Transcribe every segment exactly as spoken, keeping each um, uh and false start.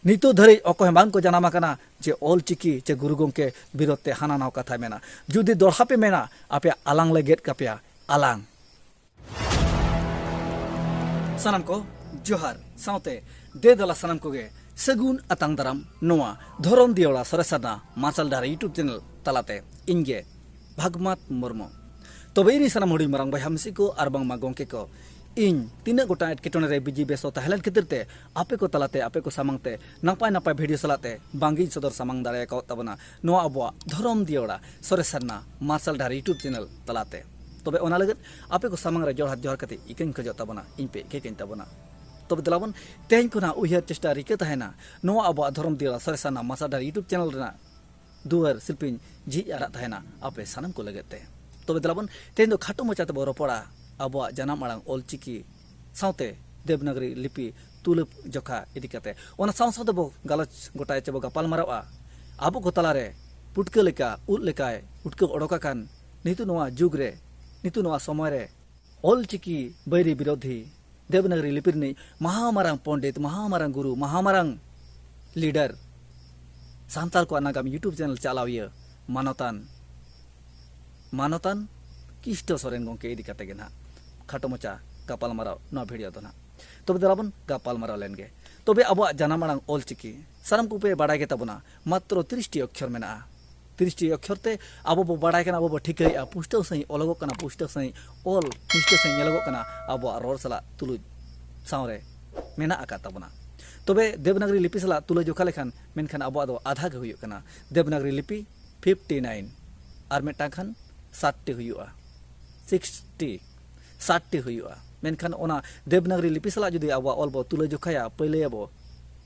ᱱᱤᱛᱚᱜ ᱫᱷᱟᱹᱨᱤᱡ ᱚᱠᱚᱭ ᱦᱚᱸ ᱵᱟᱝ ᱠᱚ ᱡᱟᱱᱟᱢ ᱟᱠᱟᱱᱟ ᱡᱮ ᱚᱞ ᱪᱤᱠᱤ ᱪᱮ ᱜᱩᱨᱩ ᱜᱚᱢᱠᱮ ᱵᱤᱨᱳᱫᱷ ᱛᱮ ᱦᱟᱱᱟ ᱱᱟᱣᱟ ᱠᱟᱛᱷᱟᱭ ᱢᱮᱱᱟ᱾ ᱡᱩᱫᱤ ᱫᱚᱲᱦᱟ ᱯᱮ ᱢᱮᱱᱟ, ᱟᱯᱮ ᱟᱞᱟᱝ ᱞᱮ ᱜᱮᱫ ᱠᱟᱯᱮᱭᱟ, ᱟᱞᱟᱝ᱾ ᱥᱟᱱᱟᱢ ᱠᱚ ᱡᱚᱦᱟᱨ, ᱥᱟᱶᱛᱮ ᱫᱮ ᱫᱮᱞᱟ ᱥᱟᱱᱟᱢ ᱠᱚᱜᱮ ᱥᱟᱹᱜᱩᱱ ᱟᱛᱟᱝ ᱫᱟᱨᱟᱢ ᱱᱚᱣᱟ ᱫᱷᱚᱨᱚᱢ ᱫᱤᱭᱟᱹᱲᱟ ᱥᱚᱨᱮᱥ ᱥᱟᱨᱱᱟ ᱢᱟᱨᱥᱟᱞ ᱰᱟᱦᱟᱨ YouTube ᱪᱮᱱᱮᱞ ᱛᱟᱞᱟᱛᱮ᱾ ᱤᱧ ᱜᱮ ᱵᱷᱟᱜᱽᱢᱟᱛ ᱢᱩᱨᱢᱩ᱾ ᱛᱚᱵᱮ ᱤᱧ ᱥᱟᱱᱟᱢ ᱦᱩᱰᱤᱧ ᱢᱟᱨᱟᱝ ᱵᱚᱭᱦᱟ ᱢᱤᱥᱤ ᱠᱚ ᱟᱨ ᱵᱟᱝᱢᱟ ᱜᱚᱢᱠᱮ ᱠᱚ, ᱤᱧ ᱛᱤᱱᱟᱹᱜ ᱜᱚᱴᱟᱝ ᱮᱴᱠᱮᱴᱚᱬᱮ ᱨᱮ ᱵᱤᱡᱤ ᱵᱮᱥᱛᱚ ᱛᱟᱦᱮᱸ ᱞᱮᱱ ᱠᱷᱟᱹᱛᱤᱨ ᱛᱮ ᱟᱯᱮ ᱠᱚ ᱛᱟᱞᱟᱛᱮ, ᱟᱯᱮ ᱠᱚ ᱥᱟᱢᱟᱝ ᱛᱮ ᱱᱟᱯᱟᱭ ᱱᱟᱯᱟᱭ ᱵᱷᱤᱰᱤᱭᱳ ᱥᱟᱞᱟᱜ ᱛᱮ ᱵᱟᱝᱜᱤᱧ ᱥᱚᱫᱚᱨ ᱥᱟᱢᱟᱝ ᱫᱟᱲᱮ ᱟᱠᱟᱣᱟᱫ ᱛᱟᱵᱚᱱᱟ ᱱᱚᱣᱟ ᱟᱵᱚᱣᱟᱜ ᱫᱷᱚᱨᱚᱢ ᱫᱤᱭᱟᱹᱲᱟ ᱥᱚᱨᱮᱥ ᱥᱟᱨᱱᱟ ᱢᱟᱨᱥᱟᱞ ᱰᱟᱦᱟᱨ YouTube ᱪᱮᱱᱮᱞ ᱛᱟᱞᱟᱛᱮ᱾ ᱛᱚᱵᱮ ᱚᱱᱟ ᱞᱟᱹᱜᱤᱫ ᱟᱯᱮ ᱠᱚ ᱥᱟᱢᱟᱝ ᱨᱮ ᱡᱚᱲᱦᱟᱛ ᱡᱚᱦᱟᱨ ᱠᱟᱛᱮ ᱤᱠᱟᱹᱧ ᱠᱷᱚᱡᱚᱜ ᱛᱟᱵᱚᱱᱟ, ᱤᱧ ᱯᱮ ᱤᱠᱟᱹ ᱠᱟᱹᱧ ᱛᱟᱵᱚᱱᱟ᱾ ᱛᱚᱵᱮ ᱫᱮᱞᱟᱵᱚᱱ, ᱛᱮᱦᱮᱧ ᱠᱷᱚᱱᱟᱜ ᱩᱭᱦᱟᱹᱨ ᱪᱮᱥᱴᱟ ᱨᱤᱠᱟᱹ ᱛᱟᱦᱮᱱᱟ, ᱱᱚᱣᱟ ᱟᱵᱚᱣᱟᱜ ᱫᱷᱚᱨᱚᱢ ᱫᱤᱭᱟᱹᱲᱟ ᱥᱚᱨᱮᱥ ᱥᱟᱨᱱᱟ ᱢᱟᱨᱥᱟᱞ ᱰᱟᱦᱟᱨ YouTube ᱪᱮᱱᱮᱞ ᱨᱮᱱᱟᱜ ᱫᱩᱣᱟᱹᱨ ᱥᱤᱞᱯᱤᱧ ᱡᱷᱤᱡ ᱟᱨᱟᱜ ᱛᱟᱦᱮᱱᱟ ᱟᱯᱮ ᱥᱟᱱᱟᱢ ᱠᱚ ᱞᱟᱹᱜᱤᱫ ᱛᱮ᱾ ᱛᱚᱵᱮ ᱫᱮᱞᱟᱵᱚᱱ, ᱛᱮᱦᱮᱧ ᱫᱚ ᱠᱷᱟᱴᱚ ᱢᱟᱪᱷᱟ ᱛᱮᱵᱚ ᱨᱚᱯᱚᱲᱟ ᱟᱵᱚᱣᱟᱜ ᱡᱟᱱᱟᱢ ᱟᱲᱟᱝ ᱚᱞ ᱪᱤᱠᱤ ᱥᱟᱶᱛᱮ ᱫᱮᱵᱽᱱᱟᱜᱽᱨᱤ ᱞᱤᱯᱤ ᱛᱩᱞᱟᱹ ᱡᱚᱠᱷᱟ ᱤᱫᱤ ᱠᱟᱛᱮ᱾ ᱚᱱᱟ ᱥᱟᱶ ᱥᱟᱶ ᱛᱮᱵᱚ ᱜᱟᱞᱚᱪ ᱜᱚᱴᱟᱭᱟ ᱪᱮ ᱵᱚ ᱜᱟᱯᱟᱞ ᱢᱟᱨᱟᱣᱟ ᱟᱵᱚ ᱠᱚ ᱛᱟᱞᱟᱨᱮ ᱯᱩᱴᱠᱟᱹ ᱞᱮᱠᱟ ᱩᱫ ᱞᱮᱠᱟᱭ ᱩᱴᱠᱟᱹᱣ ᱚᱰᱚᱠ ᱟᱠᱟᱱ ᱱᱤᱛᱚᱜ ᱱᱚᱣᱟ ᱡᱩᱜᱽ ᱨᱮ, ᱱᱤᱛᱚᱜ ᱱᱚᱣᱟ ᱥᱚᱢᱚᱭ ᱨᱮ ᱚᱞ ᱪᱤᱠᱤ ᱵᱟᱹᱭᱨᱤ ᱵᱤᱨᱳᱫᱷᱤ, ᱫᱮᱵᱽᱱᱟᱜᱽᱨᱤ ᱞᱤᱯᱤ ᱨᱤᱱᱤᱡ ᱢᱟᱦᱟ ᱢᱟᱨᱟᱝ ᱯᱚᱱᱰᱤᱛ, ᱢᱟᱦᱟ ᱢᱟᱨᱟᱝ ᱜᱩᱨᱩ, ᱢᱟᱦᱟ ᱢᱟᱨᱟᱝ ᱞᱤᱰᱟᱨ, ᱥᱟᱱᱛᱟᱲ ᱠᱚᱣᱟᱜ ᱱᱟᱜᱟᱢ YouTube ᱪᱮᱱᱮᱞ ᱪᱟᱞᱟᱣᱤᱭᱟᱹ, ᱢᱟᱱᱚᱛᱟᱱ, ᱢᱟᱱᱚᱛᱟᱱ ᱠᱤᱥᱴᱚ ᱥᱚᱨᱮᱱ ᱜᱚᱢᱠᱮ ᱤᱫᱤ ᱠᱟᱛᱮ ᱜᱮ ᱱᱟᱦᱟᱜ ᱠᱷᱟᱴᱚ ᱢᱟᱪᱷᱟ ᱜᱟᱯᱟᱞ ᱢᱟᱨᱟᱣ ᱱᱚᱣᱟ ᱵᱷᱤᱰᱤᱭᱳ ᱫᱚ ᱱᱟᱦᱟᱜ᱾ ᱛᱚᱵᱮ ᱫᱮᱞᱟ ᱵᱚᱱ ᱜᱟᱯᱟᱞ ᱢᱟᱨᱟᱣ ᱞᱮᱱ ᱜᱮ᱾ ᱛᱚᱵᱮ ᱟᱵᱚᱣᱟᱜ ᱡᱟᱱᱟᱢ ᱟᱲᱟᱝ ᱚᱞ ᱪᱤᱠᱤ ᱥᱟᱱᱟᱢ ᱠᱚᱯᱮ ᱵᱟᱲᱟᱭ ᱜᱮ ᱛᱟᱵᱚᱱᱟ, ᱢᱟᱛᱨᱚ ᱛᱤᱨᱤᱥ ᱴᱤ ᱚᱠᱠᱷᱚᱨ ᱢᱮᱱᱟᱜᱼᱟ᱾ ᱛᱤᱨᱤᱥ ᱴᱤ ᱚᱠᱠᱷᱚᱨ ᱛᱮ ᱟᱵᱚ ᱵᱚ ᱵᱟᱲᱟᱭ ᱠᱟᱱᱟ, ᱟᱵᱚ ᱵᱚ ᱴᱷᱤᱠᱟᱹᱭᱮᱫᱼᱟ, ᱯᱩᱥᱴᱟᱹᱣ ᱥᱟᱺᱦᱤᱡ ᱚᱞᱚᱜᱚᱜ ᱠᱟᱱᱟ, ᱯᱩᱥᱴᱟᱹᱣ ᱥᱟᱺᱦᱤᱡ ᱚᱞ ᱱᱤᱥᱴᱟᱹ ᱥᱟᱺᱦᱤᱡ ᱧᱮᱞᱚᱜᱚᱜ ᱠᱟᱱᱟ, ᱟᱵᱚᱣᱟᱜ ᱨᱚᱲ ᱥᱟᱞᱟᱜ ᱛᱩᱞᱩᱡ ᱥᱟᱶᱨᱮ ᱢᱮᱱᱟᱜ ᱟᱠᱟᱫ ᱛᱟᱵᱚᱱᱟ᱾ ᱛᱚᱵᱮ ᱫᱮᱵᱽᱱᱟᱜᱽᱨᱤ ᱞᱤᱯᱤ ᱥᱟᱞᱟᱜ ᱛᱩᱞᱟᱹ ᱡᱚᱠᱷᱟ ᱞᱮᱠᱷᱟᱱ ᱢᱮᱱᱠᱷᱟᱱ ᱟᱵᱚᱣᱟᱜ ᱫᱚ ᱟᱫᱷᱟ ᱜᱮ ᱦᱩᱭᱩᱜ ᱠᱟᱱᱟ᱾ ᱫᱮᱵᱽᱱᱟᱜᱽᱨᱤ ᱞᱤᱯᱤ ᱯᱷᱤᱯᱴᱤ ᱱᱟᱭᱤᱱ, ᱟᱨ ᱢᱤᱫᱴᱟᱝ ᱠᱷᱟᱱ ᱥᱟᱴ ᱴᱤ ᱦᱩᱭᱩᱜᱼᱟ, ᱥᱤᱠᱥᱴᱤ, ᱥᱟᱴ ᱴᱤ ᱦᱩᱭᱩᱜᱼᱟ᱾ ᱢᱮᱱᱠᱷᱟᱱ ᱚᱱᱟ ᱫᱮᱵᱽᱱᱟᱜᱽᱨᱤ ᱞᱤᱯᱤ ᱥᱟᱞᱟᱜ ᱡᱩᱫᱤ ᱟᱵᱚᱣᱟᱜ ᱚᱞ ᱵᱚ ᱛᱩᱞᱟᱹ ᱡᱚᱠᱷᱟᱭᱟ, ᱯᱟᱹᱭᱞᱟᱹᱭᱟᱵᱚ,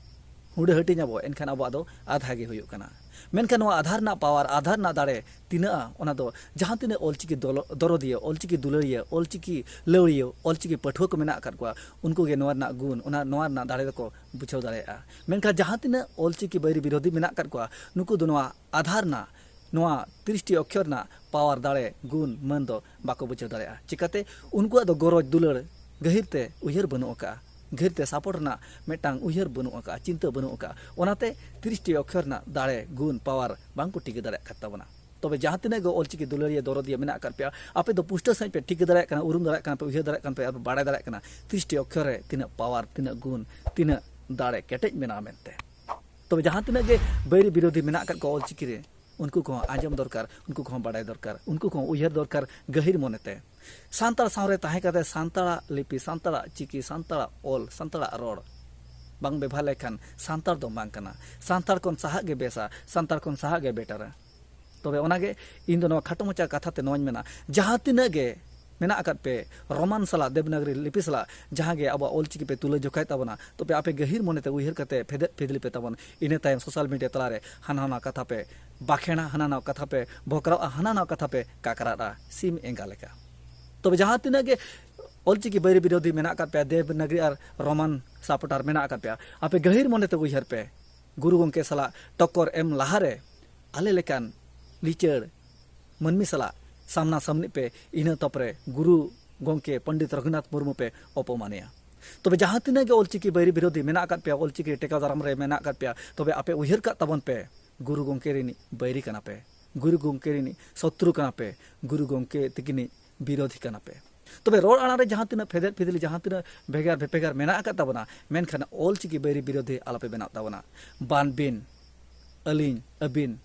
ᱦᱩᱰᱟᱹ ᱦᱟᱹᱴᱤᱧ ᱟᱵᱚ, ᱮᱱᱠᱷᱟᱱ ᱟᱵᱚᱣᱟᱜ ᱫᱚ ᱟᱫᱷᱟ ᱜᱮ ᱦᱩᱭᱩᱜ ᱠᱟᱱᱟ᱾ ᱢᱮᱱᱠᱷᱟᱱ ᱱᱚᱣᱟ ᱟᱫᱷᱟ ᱨᱮᱱᱟᱜ ᱯᱟᱣᱟᱨ, ᱟᱫᱷᱟ ᱨᱮᱱᱟᱜ ᱫᱟᱲᱮ ᱛᱤᱱᱟᱹᱜᱼᱟ, ᱚᱱᱟ ᱫᱚ ᱡᱟᱦᱟᱸ ᱛᱤᱱᱟᱹᱜ ᱚᱞᱪᱤᱠᱤ ᱫᱚᱞᱚ-, ᱫᱚᱨᱚᱫᱤᱭᱟᱹ, ᱚᱞᱪᱤᱠᱤ ᱫᱩᱞᱟᱹᱲᱤᱭᱟᱹ, ᱚᱞᱪᱤᱠᱤ ᱞᱟᱹᱣᱲᱤᱭᱟᱹ, ᱚᱞᱪᱤᱠᱤ ᱯᱟᱹᱴᱷᱩᱣᱟᱹ ᱠᱚ ᱢᱮᱱᱟᱜ ᱟᱠᱟᱫ ᱠᱚᱣᱟ, ᱩᱱᱠᱩ ᱜᱮ ᱱᱚᱣᱟ ᱨᱮᱱᱟᱜ ᱜᱩᱱ, ᱚᱱᱟ, ᱱᱚᱣᱟ ᱨᱮᱱᱟᱜ ᱫᱟᱲᱮ ᱫᱚᱠᱚ ᱵᱩᱡᱷᱟᱹᱣ ᱫᱟᱲᱮᱭᱟᱜᱼᱟ᱾ ᱢᱮᱱᱠᱷᱟᱱ ᱡᱟᱦᱟᱸ ᱛᱤᱱᱟᱹᱜ ᱚᱞᱪᱤᱠᱤ ᱵᱟᱹᱭᱨᱤ ᱵᱤᱨᱳᱫᱷᱤ ᱢᱮᱱᱟᱜ ᱟᱠᱟᱫ ᱠᱚᱣᱟ, ᱱᱩᱠᱩ ᱫᱚ ᱱᱚᱣᱟ ᱟᱫᱷᱟ ᱨᱮᱱᱟᱜ, ᱱᱚᱣᱟ ᱛᱤᱨᱤᱥ ᱴᱤ ᱚᱠᱠᱷᱚᱨ ᱨᱮᱱᱟᱜ ᱯᱟᱣᱟᱨ, ᱫᱟᱲᱮ, ᱜᱩᱱ, ᱢᱟᱹᱱ ᱫᱚ ᱵᱟᱠᱚ ᱵᱩᱡᱷᱟᱹᱣ ᱫᱟᱲᱮᱭᱟᱜᱼᱟ᱾ ᱪᱤᱠᱟᱹᱛᱮ? ᱩᱱᱠᱩᱣᱟᱜ ᱫᱚ ᱜᱚᱨᱚᱡᱽ ᱫᱩᱞᱟᱹᱲ ᱜᱟᱹᱦᱤᱨ ᱛᱮ ᱩᱭᱦᱟᱹᱨ ᱵᱟᱹᱱᱩᱜ ᱟᱠᱟᱫᱼᱟ᱾ ᱜᱷᱟᱹᱨᱛᱮ ᱥᱟᱯᱳᱨᱴ ᱨᱮᱱᱟᱜ ᱢᱤᱫᱴᱟᱝ ᱩᱭᱦᱟᱹᱨ ᱵᱟᱹᱱᱩᱜ ᱟᱠᱟᱫᱼᱟ, ᱪᱤᱱᱛᱟᱹ ᱵᱟᱹᱱᱩᱜ ᱟᱠᱟᱫᱼᱟ᱾ ᱚᱱᱟᱛᱮ ᱛᱤᱨᱤᱥ ᱴᱤ ᱚᱠᱠᱷᱚᱨ ᱨᱮᱱᱟᱜ ᱫᱟᱲᱮ, ᱜᱩᱱ, ᱯᱟᱣᱟᱨ ᱵᱟᱝ ᱠᱚ ᱴᱤᱠᱟᱹ ᱫᱟᱲᱮᱭᱟᱜ ᱠᱟᱱ ᱛᱟᱵᱚᱱᱟ᱾ ᱛᱚᱵᱮ ᱡᱟᱦᱟᱸ ᱛᱤᱱᱟᱹᱜ ᱜᱮ ᱚᱞᱪᱤᱠᱤ ᱫᱩᱞᱟᱹᱲᱤᱭᱟᱹ ᱫᱚᱨᱚᱫᱤᱭᱟᱹ ᱢᱮᱱᱟᱜ ᱟᱠᱟᱫ ᱯᱮᱭᱟ, ᱟᱯᱮ ᱫᱚ ᱯᱩᱥᱴᱟᱹᱣ ᱥᱟᱺᱦᱤᱡ ᱯᱮ ᱴᱷᱤᱠᱟᱹ ᱫᱟᱲᱮᱭᱟᱜ ᱠᱟᱱᱟ, ᱩᱨᱩᱢ ᱫᱟᱲᱮᱭᱟᱜ ᱠᱟᱱᱟ ᱯᱮ, ᱩᱭᱦᱟᱹᱨ ᱫᱟᱲᱮᱭᱟᱜ ᱠᱟᱱᱟ ᱯᱮ, ᱟᱨ ᱯᱮ ᱵᱟᱲᱟᱭ ᱫᱟᱲᱮᱭᱟᱜ ᱠᱟᱱᱟ ᱛᱤᱨᱤᱥ ᱴᱤ ᱚᱠᱠᱷᱚᱨ ᱨᱮ ᱛᱤᱱᱟᱹᱜ ᱯᱟᱣᱟᱨ, ᱛᱤᱱᱟᱹᱜ ᱜᱩᱱ, ᱛᱤᱱᱟᱹᱜ ᱫᱟᱲᱮ ᱠᱮᱴᱮᱡ ᱢᱮᱱᱟᱜᱼᱟ ᱢᱮᱱᱛᱮ᱾ ᱛᱚᱵᱮ ᱡᱟᱦᱟᱸ ᱛᱤᱱᱟᱹᱜ ᱜᱮ ᱵᱟᱹᱭᱨᱤ ᱵᱤᱨᱳᱫᱷᱤ ᱢᱮᱱᱟᱜ ᱟᱠᱟᱫ ᱠᱚᱣᱟ ᱚᱞᱪᱤᱠᱤ ᱨᱮ, ᱩᱱᱠᱩ ᱠᱚᱦᱚᱸ ᱟᱸᱡᱚᱢ ᱫᱚᱨᱠᱟᱨ, ᱩᱱᱠᱩ ᱠᱚᱦᱚᱸ ᱵᱟᱲᱟᱭ ᱫᱚᱨᱠᱟᱨ, ᱩᱱᱠᱩ ᱠᱚᱦᱚᱸ ᱩᱭᱦᱟᱹᱨ ᱫᱚᱨᱠᱟᱨ ᱜᱟᱹᱦᱤᱨ ᱢᱚᱱᱮᱛᱮ᱾ ᱥᱟᱱᱛᱟᱲ ᱥᱟᱶ ᱨᱮ ᱛᱟᱦᱮᱸ ᱠᱟᱛᱮ ᱥᱟᱱᱛᱟᱲᱟᱜ ᱞᱤᱯᱤ, ᱥᱟᱱᱛᱟᱲᱟᱜ ᱪᱤᱠᱤ, ᱥᱟᱱᱛᱟᱲᱟᱜ ᱚᱞ, ᱥᱟᱱᱛᱟᱲᱟᱜ ᱨᱚᱲ ᱵᱟᱝ ᱵᱮᱵᱷᱟᱨ ᱞᱮᱠᱷᱟᱱ ᱥᱟᱱᱛᱟᱲ ᱫᱚ ᱵᱟᱝ ᱠᱟᱱᱟ᱾ ᱥᱟᱱᱛᱟᱲ ᱠᱷᱚᱱ ᱥᱟᱦᱟᱜ ᱜᱮ ᱵᱮᱥᱟ, ᱥᱟᱱᱛᱟᱲ ᱠᱷᱚᱱ ᱥᱟᱦᱟᱜ ᱜᱮ ᱵᱮᱴᱟᱨᱟ᱾ ᱛᱚᱵᱮ ᱚᱱᱟᱜᱮ ᱤᱧ ᱫᱚ ᱱᱚᱣᱟ ᱠᱷᱟᱴᱚ ᱢᱟᱪᱷᱟ ᱠᱟᱛᱷᱟ ᱛᱮ ᱱᱚᱣᱟᱧ ᱢᱮᱱᱟ, ᱡᱟᱦᱟᱸ ᱛᱤᱱᱟᱹᱜ ᱜᱮ ᱢᱮᱱᱟᱜ ᱟᱠᱟᱫ ᱯᱮ ᱨᱳᱢᱟᱱ ᱥᱟᱞᱟᱜ ᱫᱮᱵᱽᱱᱟᱜᱽᱨᱤ ᱞᱤᱯᱤ ᱥᱟᱞᱟᱜ ᱡᱟᱦᱟᱸ ᱜᱮ ᱟᱵᱚᱣᱟᱜ ᱚᱞᱪᱤᱠᱤ ᱯᱮ ᱛᱩᱞᱟᱹ ᱡᱚᱠᱷᱟᱭᱮᱫ ᱛᱟᱵᱚᱱᱟ, ᱛᱚᱵᱮ ᱟᱯᱮ ᱜᱟᱹᱦᱤᱨ ᱢᱚᱱᱮᱛᱮ ᱩᱭᱦᱟᱹᱨ ᱠᱟᱛᱮ ᱯᱷᱮᱫᱮᱫ ᱯᱷᱤᱫᱽᱞᱤ ᱯᱮ ᱛᱟᱵᱚᱱ᱾ ᱤᱱᱟᱹ ᱛᱟᱭᱚᱢ ᱥᱳᱥᱟᱞ ᱢᱤᱰᱤᱭᱟ ᱛᱟᱞᱟᱨᱮ ᱦᱟᱱᱟ ᱱᱟᱣᱟ ᱠᱟᱛᱷᱟ ᱯᱮ ᱵᱟᱠᱷᱮᱲᱟ, ᱦᱟᱱᱟ ᱱᱟᱣᱟ ᱠᱟᱛᱷᱟ ᱯᱮ ᱵᱷᱚᱠᱨᱟᱣᱟ, ᱦᱟᱱᱟ ᱱᱟᱣᱟ ᱠᱟᱛᱷᱟ ᱯᱮ ᱠᱟᱠᱨᱟᱴᱟ ᱥᱤᱢ ᱮᱸᱜᱟ ᱞᱮᱠᱟ᱾ ᱛᱚᱵᱮ ᱡᱟᱦᱟᱸ ᱛᱤᱱᱟᱹᱜ ᱜᱮ ᱚᱞᱪᱤᱠᱤ ᱵᱟᱹᱭᱨᱤ ᱵᱤᱨᱳᱫᱷᱤ ᱢᱮᱱᱟᱜ ᱟᱠᱟᱫ ᱯᱮᱭᱟ, ᱫᱮᱵᱽᱱᱟᱜᱽᱨᱤ ᱟᱨ ᱨᱳᱢᱟᱱ ᱥᱟᱯᱳᱨᱴᱟᱨ ᱢᱮᱱᱟᱜ ᱟᱠᱟᱫ ᱯᱮᱭᱟ, ᱟᱯᱮ ᱜᱟᱹᱦᱤᱨ ᱢᱚᱱᱮᱛᱮ ᱩᱭᱦᱟᱹᱨ ᱯᱮ᱾ ᱜᱩᱨᱩ ᱜᱚᱢᱠᱮ ᱥᱟᱞᱟᱜ ᱴᱚᱠᱠᱚᱨ ᱮᱢ ᱞᱟᱦᱟᱨᱮ ᱟᱞᱮ ᱞᱮᱠᱟᱱ ᱞᱤᱪᱟᱹᱲ ᱢᱟᱹᱱᱢᱤ ᱥᱟᱞᱟᱜ ᱥᱟᱢᱱᱟ ᱥᱟᱢᱱᱤ ᱯᱮ, ᱤᱱᱟᱹ ᱛᱟᱯᱚᱨᱮ ᱜᱩᱨᱩ ᱜᱚᱢᱠᱮ ᱯᱚᱱᱰᱤᱛ ᱨᱚᱜᱷᱩᱱᱟᱛᱷ ᱢᱩᱨᱢᱩ ᱯᱮ ᱚᱯᱚᱢᱟᱱᱮᱭᱟ᱾ ᱛᱚᱵᱮ ᱡᱟᱦᱟᱸ ᱛᱤᱱᱟᱹᱜ ᱜᱮ ᱚᱞᱪᱤᱠᱤ ᱵᱟᱹᱭᱨᱤ ᱵᱤᱨᱳᱫᱷᱤ ᱢᱮᱱᱟᱜ ᱟᱠᱟᱫ ᱯᱮᱭᱟ, ᱚᱞᱪᱤᱠᱤ ᱴᱮᱠᱟᱣ ᱫᱟᱨᱟᱢ ᱨᱮ ᱢᱮᱱᱟᱜ ᱟᱠᱟᱫ ᱯᱮᱭᱟ, ᱛᱚᱵᱮ ᱟᱯᱮ ᱩᱭᱦᱟᱹᱨ ᱠᱟᱜ ᱛᱟᱵᱚᱱ ᱯᱮ, ᱜᱩᱨᱩ ᱜᱚᱢᱠᱮ ᱨᱤᱱᱤᱡ ᱵᱟᱹᱭᱨᱤ ᱠᱟᱱᱟ ᱯᱮ, ᱜᱩᱨᱩ ᱜᱚᱢᱠᱮ ᱨᱤᱱᱤᱡ ᱥᱚᱛᱨᱩ ᱠᱟᱱᱟ ᱯᱮ, ᱜᱩᱨᱩ ᱜᱚᱢᱠᱮ ᱛᱤᱠᱤᱱᱤᱡ ᱵᱤᱨᱳᱫᱷᱤ ᱠᱟᱱᱟ ᱯᱮ᱾ ᱛᱚᱵᱮ ᱨᱚᱲ ᱟᱲᱟᱝ ᱨᱮ ᱡᱟᱦᱟᱸ ᱛᱤᱱᱟᱹᱜ ᱯᱷᱮᱫᱮᱫ ᱯᱷᱤᱫᱽᱞᱤ, ᱡᱟᱦᱟᱸ ᱛᱤᱱᱟᱹᱜ ᱵᱷᱮᱜᱟᱨ ᱵᱷᱮᱯᱮᱜᱟᱨ ᱢᱮᱱᱟᱜ ᱟᱠᱟᱫ ᱛᱟᱵᱚᱱᱟ, ᱢᱮᱱᱠᱷᱟᱱ ᱚᱞᱪᱤᱠᱤ ᱵᱟᱹᱭᱨᱤ ᱵᱤᱨᱳᱫᱷᱤ ᱟᱞᱚᱯᱮ ᱵᱮᱱᱟᱜ ᱛᱟᱵᱚᱱᱟ᱾ ᱵᱟᱱ ᱵᱤᱱ, ᱟᱹᱞᱤᱧ, ᱟᱹᱵᱤᱱ,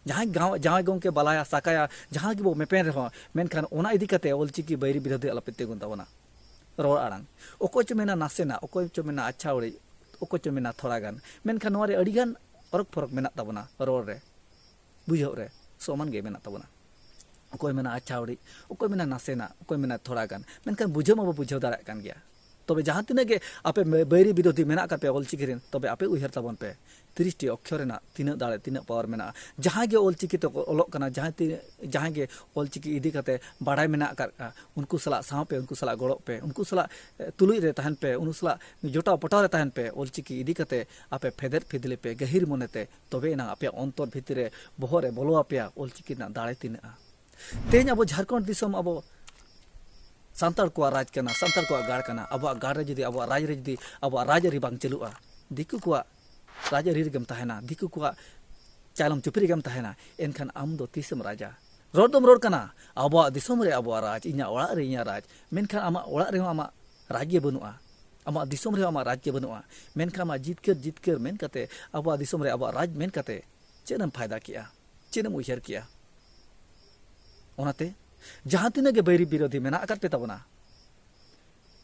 ᱡᱟᱦᱟᱸᱭ ᱜᱟᱶ-, ᱡᱟᱶᱟᱭ ᱜᱚᱢᱠᱮ ᱵᱟᱞᱟᱭᱟ ᱥᱟᱠᱟᱭᱟ, ᱡᱟᱦᱟᱸ ᱜᱮᱵᱚ ᱢᱮᱯᱮᱱ ᱨᱮᱦᱚᱸ, ᱢᱮᱱᱠᱷᱟᱱ ᱚᱱᱟ ᱤᱫᱤ ᱠᱟᱛᱮ ᱚᱞᱪᱤᱠᱤ ᱵᱟᱹᱭᱨᱤ ᱵᱤᱨᱳᱫᱷᱤ ᱟᱞᱚᱯᱮ ᱛᱤᱸᱜᱩᱱ ᱛᱟᱵᱚᱱᱟ᱾ ᱨᱚᱲ ᱟᱲᱟᱝ, ᱚᱠᱚᱭ ᱪᱚ ᱢᱮᱱᱟ ᱱᱟᱥᱮᱱᱟᱜ, ᱚᱠᱚᱭ ᱪᱚ ᱢᱮᱱᱟ ᱟᱪᱪᱷᱟ ᱩᱲᱤᱡ, ᱚᱠᱚᱭ ᱪᱚ ᱢᱮᱱᱟ ᱛᱷᱚᱲᱟ ᱜᱟᱱ, ᱢᱮᱱᱠᱷᱟᱱ ᱱᱚᱣᱟ ᱨᱮ ᱟᱹᱰᱤ ᱜᱟᱱ ᱚᱨᱚᱠ ᱯᱷᱚᱨᱚᱠ ᱢᱮᱱᱟᱜ ᱛᱟᱵᱚᱱᱟ ᱨᱚᱲ ᱨᱮ, ᱵᱩᱡᱷᱟᱹᱣ ᱨᱮ ᱥᱚᱢᱟᱱ ᱜᱮ ᱢᱮᱱᱟᱜ ᱛᱟᱵᱚᱱᱟ᱾ ᱚᱠᱚᱭ ᱢᱮᱱᱟ ᱟᱪᱪᱷᱟ ᱩᱲᱤᱡ, ᱚᱠᱚᱭ ᱢᱮᱱᱟ ᱱᱟᱥᱮᱱᱟᱜ, ᱚᱠᱚᱭ ᱢᱮᱱᱟ ᱛᱷᱚᱲᱟ ᱜᱟᱱ, ᱢᱮᱱᱠᱷᱟᱱ ᱵᱩᱡᱷᱟᱹᱣ ᱢᱟᱵᱚ ᱵᱩᱡᱷᱟᱹᱣ ᱫᱟᱲᱮᱭᱟᱜ ᱠᱟᱱ ᱜᱮᱭᱟ᱾ ᱛᱚᱵᱮ ᱡᱟᱦᱟᱸ ᱛᱤᱱᱟᱹᱜ ᱜᱮ ᱟᱯᱮ ᱵᱟᱹᱭᱨᱤ ᱵᱤᱨᱳᱫᱷᱤ ᱢᱮᱱᱟᱜ ᱟᱠᱟᱫ ᱯᱮᱭᱟ ᱚᱞᱪᱤᱠᱤ ᱨᱮᱱ, ᱛᱚᱵᱮ ᱟᱯᱮ ᱩᱭᱦᱟᱹᱨ ᱛᱟᱵᱚᱱ ᱯᱮ, ᱛᱤᱨᱤᱥ ᱴᱤ ᱚᱠᱠᱷᱚᱨ ᱨᱮᱱᱟᱜ ᱛᱤᱱᱟᱹᱜ ᱫᱟᱲᱮ, ᱛᱤᱱᱟᱹᱜ ᱯᱟᱣᱟᱨ ᱢᱮᱱᱟᱜᱼᱟ᱾ ᱡᱟᱦᱟᱸᱭ ᱜᱮ ᱚᱞᱪᱤᱠᱤ ᱛᱮᱠᱚ ᱚᱞᱚᱜ ᱠᱟᱱᱟ, ᱡᱟᱦᱟᱸᱭ ᱛᱤ-, ᱡᱟᱦᱟᱸᱭ ᱜᱮ ᱚᱞᱪᱤᱠᱤ ᱤᱫᱤ ᱠᱟᱛᱮ ᱵᱟᱲᱟᱭ ᱢᱮᱱᱟᱜ ᱟᱠᱟᱫᱼᱟ, ᱩᱱᱠᱩ ᱥᱟᱞᱟᱜ ᱥᱟᱶ ᱯᱮ, ᱩᱱᱠᱩ ᱥᱟᱞᱟᱜ ᱜᱚᱲᱚᱜ ᱯᱮ, ᱩᱱᱠᱩ ᱥᱟᱞᱟᱜ, ᱮ, ᱛᱩᱞᱩᱡ ᱨᱮ ᱛᱟᱦᱮᱱ ᱯᱮ, ᱩᱱᱠᱩ ᱥᱟᱞᱟᱜ ᱡᱚᱴᱟᱣ ᱯᱚᱴᱟᱣ ᱨᱮ ᱛᱟᱦᱮᱱ ᱯᱮ᱾ ᱚᱞᱪᱤᱠᱤ ᱤᱫᱤ ᱠᱟᱛᱮ ᱟᱯᱮ ᱯᱷᱮᱫᱮᱫ ᱯᱷᱤᱫᱽᱞᱤ ᱯᱮ ᱜᱟᱹᱦᱤᱨ ᱢᱚᱱᱮᱛᱮ, ᱛᱚᱵᱮ ᱮᱱᱟᱝ ᱟᱯᱮᱭᱟᱜ ᱚᱱᱛᱚᱨ ᱵᱷᱤᱛᱤᱨ ᱨᱮ, ᱵᱚᱦᱚᱜ ᱨᱮ ᱵᱚᱞᱚ ᱟᱯᱮᱭᱟ ᱚᱞᱪᱤᱠᱤ ᱨᱮᱱᱟᱜ ᱫᱟᱲᱮ ᱛᱤᱱᱟᱹᱜᱼᱟ᱾ ᱛᱮᱦᱮᱧ ᱟᱵᱚ ᱡᱷᱟᱲᱠᱷᱚᱸᱰ ᱫᱤᱥᱚᱢ ᱟᱵᱚ ᱥᱟᱱᱛᱟᱲ ᱠᱚᱣᱟᱜ ᱨᱟᱡᱽ ᱠᱟᱱᱟ, ᱥᱟᱱᱛᱟᱲ ᱠᱚᱣᱟᱜ ᱜᱟᱲ ᱠᱟᱱᱟ, ᱟᱵᱚᱣᱟᱜ ᱜᱟᱲ ᱨᱮ ᱡᱩᱫᱤ, ᱟᱵᱚᱣᱟᱜ ᱨᱟᱡᱽ ᱨᱮ ᱡᱩᱫᱤ ᱟᱵᱚᱣᱟᱜ ᱨᱟᱡᱽ ᱟᱹᱨᱤ ᱵᱟᱝ ᱪᱟᱹᱞᱩᱜᱼᱟ, ᱫᱤᱠᱩ ᱠᱚᱣᱟᱜ ᱨᱟᱡᱽ ᱟᱹᱨᱤ ᱨᱮᱜᱮᱢ ᱛᱟᱦᱮᱱᱟ, ᱫᱤᱠᱩ ᱠᱚᱣᱟᱜ ᱪᱟᱞᱚᱢ ᱪᱩᱯᱤ ᱨᱮᱜᱮᱢ ᱛᱟᱦᱮᱱᱟ, ᱮᱱᱠᱷᱟᱱ ᱟᱢ ᱫᱚ ᱛᱤᱥᱮᱢ ᱨᱟᱡᱟ? ᱨᱚᱲ ᱫᱚᱢ ᱨᱚᱲ ᱠᱟᱱᱟ, ᱟᱵᱚᱣᱟᱜ ᱫᱤᱥᱚᱢ ᱨᱮ ᱟᱵᱚᱣᱟᱜ ᱨᱟᱡᱽ, ᱤᱧᱟᱹᱜ ᱚᱲᱟᱜ ᱨᱮ ᱤᱧᱟᱹᱜ ᱨᱟᱡᱽ, ᱢᱮᱱᱠᱷᱟᱱ ᱟᱢᱟᱜ ᱚᱲᱟᱜ ᱨᱮᱦᱚᱸ ᱟᱢᱟᱜ ᱨᱟᱡᱽ ᱜᱮ ᱵᱟᱹᱱᱩᱜᱼᱟ, ᱟᱢᱟᱜ ᱫᱤᱥᱚᱢ ᱨᱮᱦᱚᱸ ᱟᱢᱟᱜ ᱨᱟᱡᱽ ᱜᱮ ᱵᱟᱹᱱᱩᱜᱼᱟ, ᱢᱮᱱᱠᱷᱟᱱ ᱟᱢᱟᱜ ᱡᱤᱛᱠᱟᱹᱨ ᱡᱤᱛᱠᱟᱹᱨ ᱢᱮᱱ ᱠᱟᱛᱮ, ᱟᱵᱚᱣᱟᱜ ᱫᱤᱥᱚᱢ ᱨᱮ ᱟᱵᱚᱣᱟᱜ ᱨᱟᱡᱽ ᱢᱮᱱ ᱠᱟᱛᱮ ᱪᱮᱫ ᱮᱢ ᱯᱷᱟᱭᱫᱟ ᱠᱮᱜᱼᱟ? ᱪᱮᱫ ᱮᱢ ᱩᱭᱦᱟᱹᱨ ᱠᱮᱜᱼᱟ? ᱚᱱᱟᱛᱮ ᱡᱟᱦᱟᱸ ᱛᱤᱱᱟᱹᱜ ᱜᱮ ᱵᱟᱹᱭᱨᱤ ᱵᱤᱨᱳᱫᱷᱤ ᱢᱮᱱᱟᱜ ᱟᱠᱟᱫ ᱯᱮ ᱛᱟᱵᱚᱱᱟ,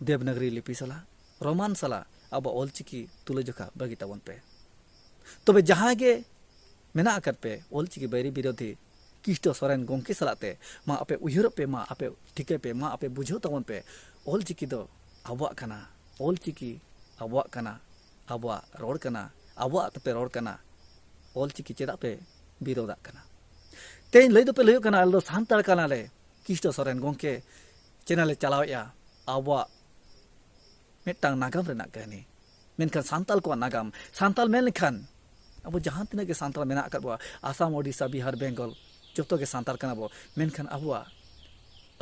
ᱫᱮᱵᱽᱱᱟᱜᱽᱨᱤ ᱞᱤᱯᱤ ᱥᱟᱞᱟᱜ, ᱨᱳᱢᱟᱱ ᱥᱟᱞᱟᱜ ᱟᱵᱚᱣᱟᱜ ᱚᱞᱪᱤᱠᱤ ᱛᱩᱞᱟᱹᱡᱚᱠᱷᱟ ᱵᱟᱹᱜᱤ ᱛᱟᱵᱚᱱ ᱯᱮ᱾ ᱛᱚᱵᱮ ᱡᱟᱦᱟᱸᱭ ᱜᱮ ᱢᱮᱱᱟᱜ ᱟᱠᱟᱫ ᱯᱮ ᱚᱞᱪᱤᱠᱤ ᱵᱟᱹᱭᱨᱤ ᱵᱤᱨᱳᱫᱷᱤ ᱠᱤᱥᱴᱚ ᱥᱚᱨᱮᱱ ᱜᱚᱢᱠᱮ ᱥᱟᱞᱟᱜ ᱛᱮ, ᱢᱟ ᱟᱯᱮ ᱩᱭᱦᱟᱹᱨᱚᱜ ᱯᱮ, ᱢᱟ ᱟᱯᱮ ᱴᱷᱤᱠᱟᱹᱭ ᱯᱮ, ᱢᱟ ᱟᱯᱮ ᱵᱩᱡᱷᱟᱹᱣ ᱛᱟᱵᱚᱱ ᱯᱮ, ᱚᱞᱪᱤᱠᱤ ᱫᱚ ᱟᱵᱚᱣᱟᱜ ᱠᱟᱱᱟ, ᱚᱞᱪᱤᱠᱤ ᱟᱵᱚᱣᱟᱜ ᱠᱟᱱᱟ, ᱟᱵᱚᱣᱟᱜ ᱨᱚᱲ ᱠᱟᱱᱟ, ᱟᱵᱚᱣᱟᱜ ᱛᱮᱯᱮ ᱨᱚᱲ ᱠᱟᱱᱟ, ᱚᱞᱪᱤᱠᱤ ᱪᱮᱫᱟᱜ ᱯᱮ ᱵᱤᱨᱳᱫᱟᱜ ᱠᱟᱱᱟ? ᱛᱮᱦᱮᱧ ᱞᱟᱹᱭ ᱫᱚᱯᱮ ᱞᱟᱹᱭᱚᱜ ᱠᱟᱱᱟ, ᱟᱞᱮ ᱫᱚ ᱥᱟᱱᱛᱟᱲ ᱠᱟᱱᱟᱞᱮ, ᱠᱤᱥᱴᱚ ᱥᱚᱨᱮᱱ ᱜᱚᱢᱠᱮ ᱪᱮᱱᱮᱞᱮ ᱪᱟᱞᱟᱣᱮᱫᱼᱟ, ᱟᱵᱚᱣᱟᱜ ᱢᱤᱫᱴᱟᱝ ᱱᱟᱜᱟᱢ ᱨᱮᱱᱟᱜ ᱠᱟᱹᱦᱱᱤ᱾ ᱢᱮᱱᱠᱷᱟᱱ ᱥᱟᱱᱛᱟᱲ ᱠᱚᱣᱟᱜ ᱱᱟᱜᱟᱢ, ᱥᱟᱱᱛᱟᱲ ᱢᱮᱱ ᱞᱮᱠᱷᱟᱱ ᱟᱵᱚ ᱡᱟᱦᱟᱸ ᱛᱤᱱᱟᱹᱜ ᱜᱮ ᱥᱟᱱᱛᱟᱲ ᱢᱮᱱᱟᱜ ᱟᱠᱟᱫ ᱵᱚᱣᱟ, ᱟᱥᱟᱢ, ᱳᱰᱤᱥᱟ, ᱵᱤᱦᱟᱨ, ᱵᱮᱝᱜᱚᱞ, ᱡᱚᱛᱚ ᱜᱮ ᱥᱟᱱᱛᱟᱲ ᱠᱟᱱᱟ ᱵᱚ᱾ ᱢᱮᱱᱠᱷᱟᱱ ᱟᱵᱚᱣᱟᱜ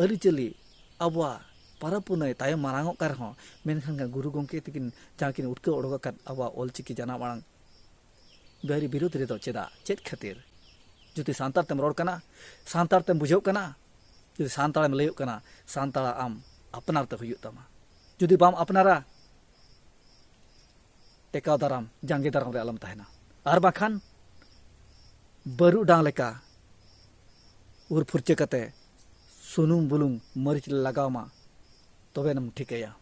ᱟᱹᱨᱤᱪᱟᱹᱞᱤ, ᱟᱵᱚᱣᱟᱜ ᱯᱚᱨᱚᱵᱽ ᱯᱩᱱᱟᱹᱭ ᱛᱟᱭᱚᱢ ᱢᱟᱨᱟᱝᱚᱜ ᱠᱟᱱ ᱨᱮᱦᱚᱸ, ᱢᱮᱱᱠᱷᱟᱱ ᱜᱩᱨᱩ ᱜᱚᱢᱠᱮ ᱛᱟᱹᱠᱤᱱ ᱡᱟᱦᱟᱸ ᱠᱤᱱ ᱩᱴᱠᱟᱹᱣ ᱚᱰᱚᱠ ᱟᱠᱟᱫ ᱟᱵᱚᱣᱟᱜ ᱚᱞᱪᱤᱠᱤ ᱡᱟᱱᱟᱢ ᱟᱲᱟᱝ ᱵᱟᱹᱭᱨᱤ ᱵᱤᱨᱳᱫᱷ ᱨᱮᱫᱚ ᱪᱮᱫᱟᱜ? ᱪᱮᱫ ᱠᱷᱟᱹᱛᱤᱨ? ᱡᱩᱫᱤ ᱥᱟᱱᱛᱟᱲ ᱛᱮᱢ ᱨᱚᱲ ᱠᱟᱱᱟ, ᱥᱟᱱᱛᱟᱲ ᱛᱮᱢ ᱵᱩᱡᱷᱟᱹᱣ ᱠᱟᱱᱟ, ᱡᱩᱫᱤ ᱥᱟᱱᱛᱟᱲᱮᱢ ᱞᱟᱹᱭᱚᱜ ᱠᱟᱱᱟ, ᱥᱟᱱᱛᱟᱲᱟᱜ ᱟᱢ ᱟᱯᱱᱟᱨ ᱛᱮ ᱦᱩᱭᱩᱜ ᱛᱟᱢᱟ᱾ ᱡᱩᱫᱤ ᱵᱟᱢ ᱟᱯᱱᱟᱨᱟ, ᱴᱮᱠᱟᱣ ᱫᱟᱨᱟᱢ, ᱡᱟᱸᱜᱮ ᱫᱟᱨᱟᱢ ᱨᱮ ᱟᱞᱚᱢ ᱛᱟᱦᱮᱱᱟ᱾ ᱟᱨ ᱵᱟᱠᱷᱟᱱ ᱵᱟᱹᱨᱩᱰᱟᱝ ᱞᱮᱠᱟ ᱩᱨ ᱯᱷᱩᱨᱪᱟᱹ ᱠᱟᱛᱮ ᱥᱩᱱᱩᱢ, ᱵᱩᱞᱩᱝ, ᱢᱟᱹᱨᱤᱪ ᱞᱮ ᱞᱟᱜᱟᱣ ᱢᱟ, ᱛᱚᱵᱮᱱᱟᱢ ᱴᱷᱤᱠᱟᱹᱭᱟ᱾